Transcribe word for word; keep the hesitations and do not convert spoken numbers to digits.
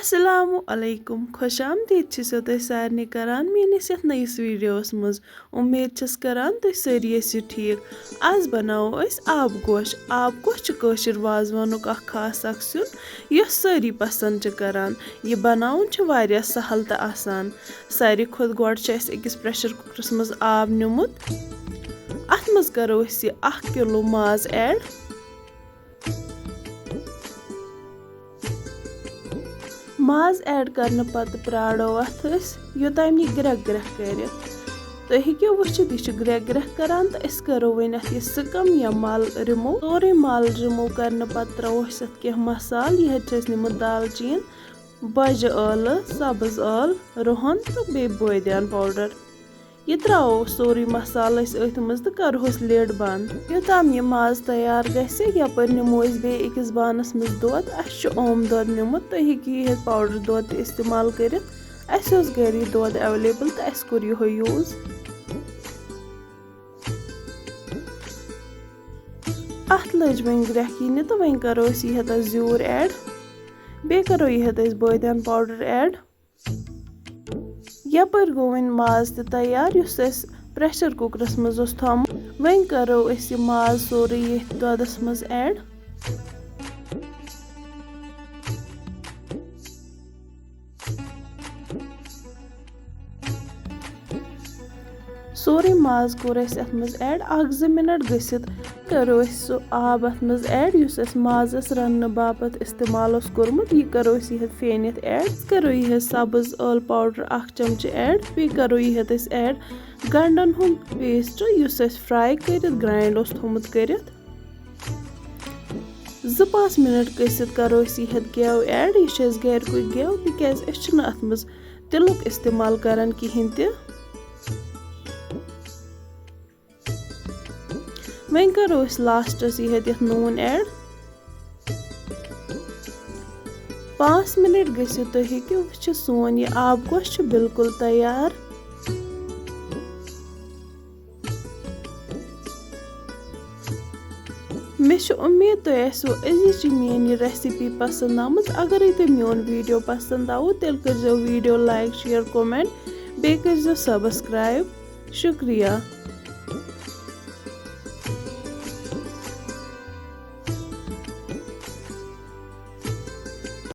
السلام علیکم، خۄش آمدید چھِسو تۄہہِ سارنٕے کران میٲنِس یتھ نٔیِس ویڈیوس منٛز۔ اُمید چھَس کران تُہۍ سٲری ٲسِو ٹھیٖک۔ آز بناوو أسۍ آبہٕ گوش۔ آبہٕ گوش چھُ کٲشِر وازوانُک اکھ خاص اکھ سیُن، یُس سٲری پسنٛد چھِ کران۔ یہِ بناوُن چھُ واریاہ سہل تہٕ آسان۔ ساروی کھۄتہٕ گۄڈٕ چھِ اَسہِ أکِس پریشر کُکرَس منٛز آب نیُمُت۔ اَتھ منٛز کرو أسۍ یہِ اکھ کِلوٗ ماز ایڈ۔ ماز ایڈ کرنہٕ پتہٕ پرٛارو اَتھ أسۍ، یوٚتام یہِ گرٛٮ۪کھ گرٛٮ۪کھ کرِ۔ تُہۍ ہیٚکِو وٕچھِتھ، یہِ چھُ گرٛٮ۪کھ گرٛٮ۪کھ کران، تہٕ أسۍ کرو وۄنۍ اَتھ یہِ سِکم یا مَل رِموٗ۔ سورُے مَل رِموٗ کرنہٕ پتہٕ ترٛاوو أسۍ اَتھ کینٛہہ مصالہٕ۔ یہِ حظ چھِ اَسہِ نِمُت دالچیٖن، بۄجہِ ٲلہٕ، سبٕز ٲلہٕ، رُہن تہٕ بیٚیہِ بٲدیان پاوڈر۔ یہِ ترٛاوو سورُے مصالہٕ أسۍ أتھۍ منٛز تہٕ کرہوس lid بنٛد۔ یوٚتام یہِ ماز تیار گژھِ، یپٲرۍ نِمو أسۍ بیٚیہِ أکِس بانس منٛز دۄد۔ اَسہِ چھُ اوم دۄد نیُمُت، تُہۍ ہیٚکِو یہِ ہیٚتھ پاوڈر دۄد تہِ استعمال کٔرِتھ۔ اَسہِ اوس گرِ یہِ دۄد available تہٕ اَسہِ کوٚر یِہوے use۔ اَتھ لٔج وۄنۍ گرٛٮ۪کھ یِنہِ تہٕ وۄنۍ کرو أسۍ یہِ ہیٚتھ اَتھ زیُر ایڈ، بیٚیہِ کرو یہِ ہیٚتھ أسۍ بٲدیان پاوڈر ایڈ۔ یپٲرۍ گوٚو وۄنۍ ماز تہِ تیار، یُس اَسہِ پریشر کُکرَس منٛز اوس تھوٚمُت۔ وۄنۍ کرو أسۍ یہِ ماز سورُے ییٚتھۍ دۄدَس منٛز ایڈ۔ سورُے ماز کوٚر اَسہِ اَتھ منٛز ایڈ۔ اَکھ زٕ مِنَٹ گٔژھِتھ کرو أسۍ سُہ آب اَتھ منٛز ایڈ، یُس اَسہِ مازَس رَننہٕ باپَتھ استعمال اوس کوٚرمُت۔ یہِ کرو أسۍ یہِ ہیٚتھ پھیٖنِتھ ایڈ۔ أسۍ کرو یہِ ہیٚتھ سبٕز ٲلہٕ پاوڈر اَکھ چمچہٕ ایڈ۔ بیٚیہِ کرو یہِ ہیٚتھ أسۍ ایڈ گنڈن ہُنٛد paste، یُس اَسہِ fry کٔرِتھ grind اوس تھوٚمُت کٔرِتھ۔ زٕ پانٛژھ مِنَٹ گٔژھِتھ کرو أسۍ یہِ ہیٚتھ گٮ۪و ایڈ۔ یہِ چھُ اَسہِ گرِکُے گٮ۪و، تِکیازِ أسۍ چھِنہٕ اَتھ منٛز تِلُک استعمال کران کِہینۍ تہِ۔ وۄنۍ کرو أسۍ لاسٹس یہِ ہیٚتھ یَتھ نوٗن ایڈ۔ پانٛژھ مِنَٹ گٔژھِتھ تُہۍ ہیٚکِو وٕچھِتھ، سون یہِ آبہٕ گوش چھُ بالکل تیار۔ مےٚ چھِ اُمید تۄہہِ آسِوٕ أزِچ یہِ میٛٲنۍ یہِ recipe پسنٛد آمٕژ۔ اگرے تۄہہِ میون video پسنٛد آوٕ، تیٚلہِ کٔرۍزیو video like، share، comment، بیٚیہِ کٔرۍزیو subscribe۔ شُکریہ۔